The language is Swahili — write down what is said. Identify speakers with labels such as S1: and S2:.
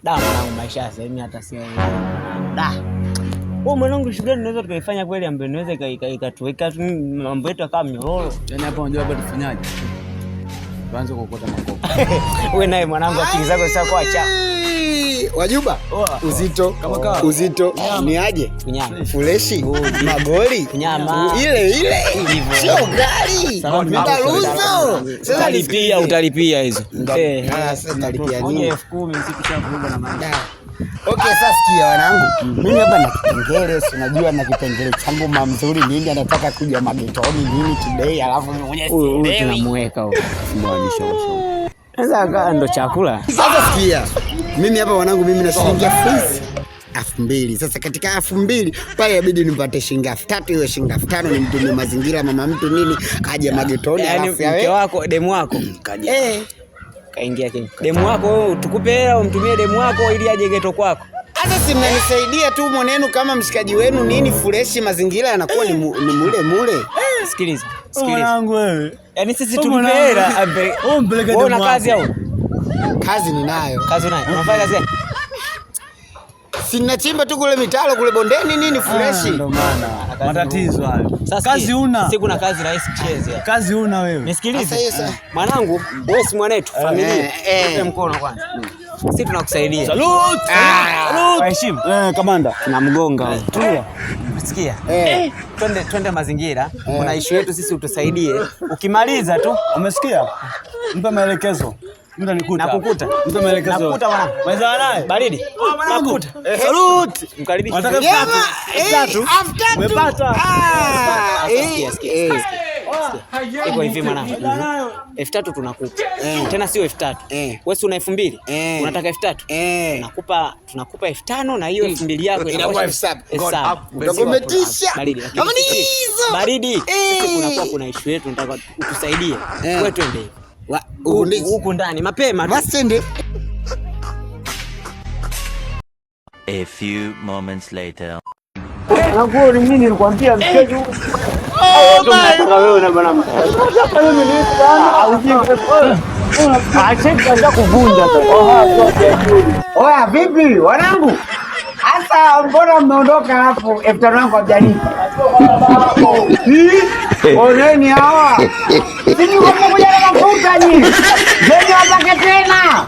S1: Da mwanangu, maisha ya sasa hivi hata si da. Wewe mwanangu, shughuli tunaweza tukaifanya kweli ambayo inaweza ikatuweka mambo yetu akawa mnyororo.
S2: Yaani hapa unajua hapa tufanyaje? Tuanze kuokota makopo.
S1: Wewe naye mwanangu, akili zako zishakuwa cha.
S3: Wajuba, uzito uzito ni aje?
S1: Kunyama.
S3: Freshi magoli
S1: Kunyama.
S3: Ile ile sio gari mitaruzo. Sasa
S1: Utalipia, utalipia hizo. Eh.
S3: Sasa nitalipia
S1: Moja
S3: nini?
S1: 10,000 siku shavuruga na maana.
S3: Okay, sasa sikia wanangu, mimi hapa na kipengele, si unajua na kipengele changu mamzuri nini, anataka kuja magetoni nini today, alafu mimi mwenyewe
S1: Huyu
S3: sielewi.
S1: tunamuweka huyu. Sasa akawa ndo chakula.
S3: Sasa sikia, mimi hapa wanangu, mimi na shilingi 2,000. Sasa katika 2,000 pale inabidi nipate shilingi 3,000, iwe shilingi 5,000 nimtumie mazingira mama mtu nini aje magetoni,
S1: Yaani
S3: alafu yawe
S1: mke wako, demu wako
S3: eh.
S1: kaingia kingi. Demu wako wewe tukupe hela umtumie demu wako ili aje geto kwako.
S3: Sasa si mnanisaidia tu mwanenu kama mshikaji wenu nini, freshi mazingira yanakuwa ni, ni mule mule.
S1: Sikiliza, sikiliza.
S2: Mwanangu wewe.
S1: Yaani sisi
S2: Wewe
S1: tumpe
S2: mwanangu.
S1: hela ampe.
S2: Wewe mpeleke
S1: Wewe una
S2: demu
S1: kazi
S2: wako.
S1: au?
S3: Kazi ninayo.
S1: Kazi unayo? Unafanya kazi gani?
S3: Si nachimba tu kule mitalo kule bondeni nini freshi.
S2: Ndio maana matatizo hayo.
S1: Sasa
S2: Kazi
S1: sikia,
S2: una.
S1: Si kuna kazi rahisi cheze.
S2: Kazi una wewe.
S1: Nisikilize.
S3: Sasa hiyo sasa.
S1: Mwanangu, wewe si mwanetu, familia.
S3: Eh.
S1: Tupe mkono kwanza. Sisi tunakusaidia.
S2: Salute.
S1: Kwa heshima.
S2: Kamanda.
S1: Tunamgonga wewe. Tulia. Sikia.
S3: Eh.
S1: Twende twende mazingira. Kuna issue yetu sisi utusaidie. Ukimaliza tu
S2: Umesikia? Mpe maelekezo. Mtanikuta.
S1: Nakukuta.
S2: Mpe maelekezo.
S1: Nakukuta mwanangu.
S2: Mwenzana naye.
S1: Baridi.
S2: Mwanangu.
S1: Nakukuta.
S2: Salute.
S1: Mkaribishe.
S2: Wataka
S3: Jamaa,
S2: 3,000.
S3: 3,000.
S2: Umepata.
S3: Ah,
S1: Sikia, sikia,
S3: eh.
S1: sikia. Iko hivi mwanangu. 3,000 tunakupa. Tena sio 3,000.
S3: Eh.
S1: Wewe si una 2,000?
S3: Eh.
S1: Unataka 3,000?
S3: Eh.
S1: Tunakupa 5,000 na hiyo 2,000 yako
S3: Inakuwa 7,000.
S1: 7,000.
S3: Utakometisha.
S1: Baridi. Lakini
S3: Kama ni
S1: sisi-
S3: hizo.
S1: Baridi. Sisi
S3: Eh.
S1: kunakuwa kuna issue yetu nataka utusaidie.
S3: Eh.
S1: Wewe twende.
S3: Huku ndizi.
S1: Huku ndani mapema tu.
S3: Basi twende.
S4: A few moments later.
S1: Mimi nilikwambia mchezo huu.
S3: Oya, vipi wanangu? Sasa mbona mmeondoka alafu 5,000 yangu hamjanipa? Oneni hawa. Si niko mnakuja na mafuta nyinyi. Njoni wapake tena.